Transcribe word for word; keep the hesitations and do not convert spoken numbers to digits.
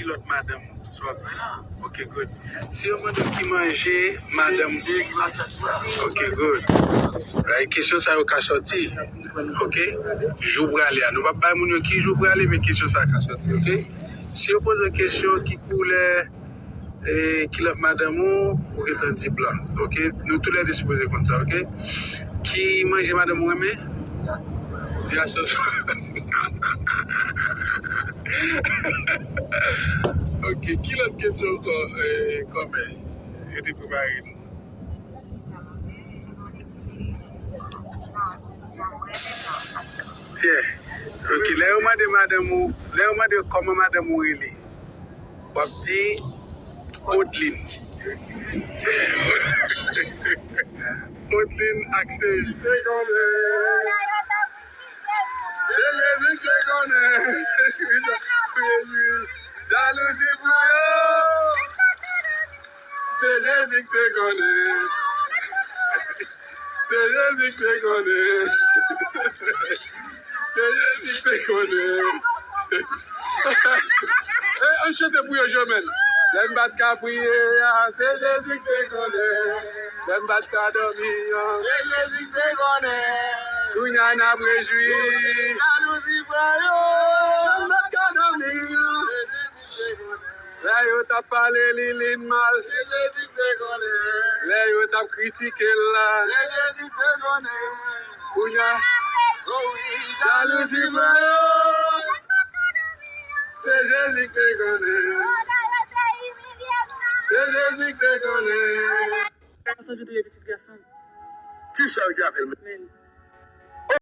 Lòt madanm ou, sa w ap fè? Ok, good. Si yo mande w ki manje madanm ou, ok, good. Like, kesyon sa yo ka sòti. Ok? Jou prale a. Nou p ap bay moun yo ki jou prale, men kesyon sa ka sòti, ok? Si yo poze w kesyon ki koulè, e, kilòt madanm ou, ou gentan di blan, ok? Nou toulède sipoze konn sa, ok? Ki manje madanm ou renmen? Di a sòs. Ok, ki lòt kesyon ankò, e, kòmè? Yo te prepare nou. Yeah. Ok, lè yo mande madanm ou, lè yo mande kòman madanm ou rele, w ap di Odlin. Odlin ak Seri. Se Jezi k te konnen. Jalouzi pou yo. Se Jezi k te konnen. Se Jezi k te konnen. Se Jezi k te konnen. E, ann chante pou yo, Jomèl. Lè m pa t ka priye a, se Jezi k te konnen. Lè m pa t ka dòmi an, se Jezi k te konnen. Kounye a n ap rejwi. Jalouzi pran yo. Lè m pa t ka dòmi an, se Jezi k te konnen. Lè yo t ap pale Lilin mal, se Jezi k te konnen. Lè yo t ap kritike l la, se Jezi k te konnen. Kounye a, jalouzi pran yo. Se Jezi k te konnen. Se Jezi k te konnen. Sa se Jezi, pitit gason. Ki sa l ka fè l menm?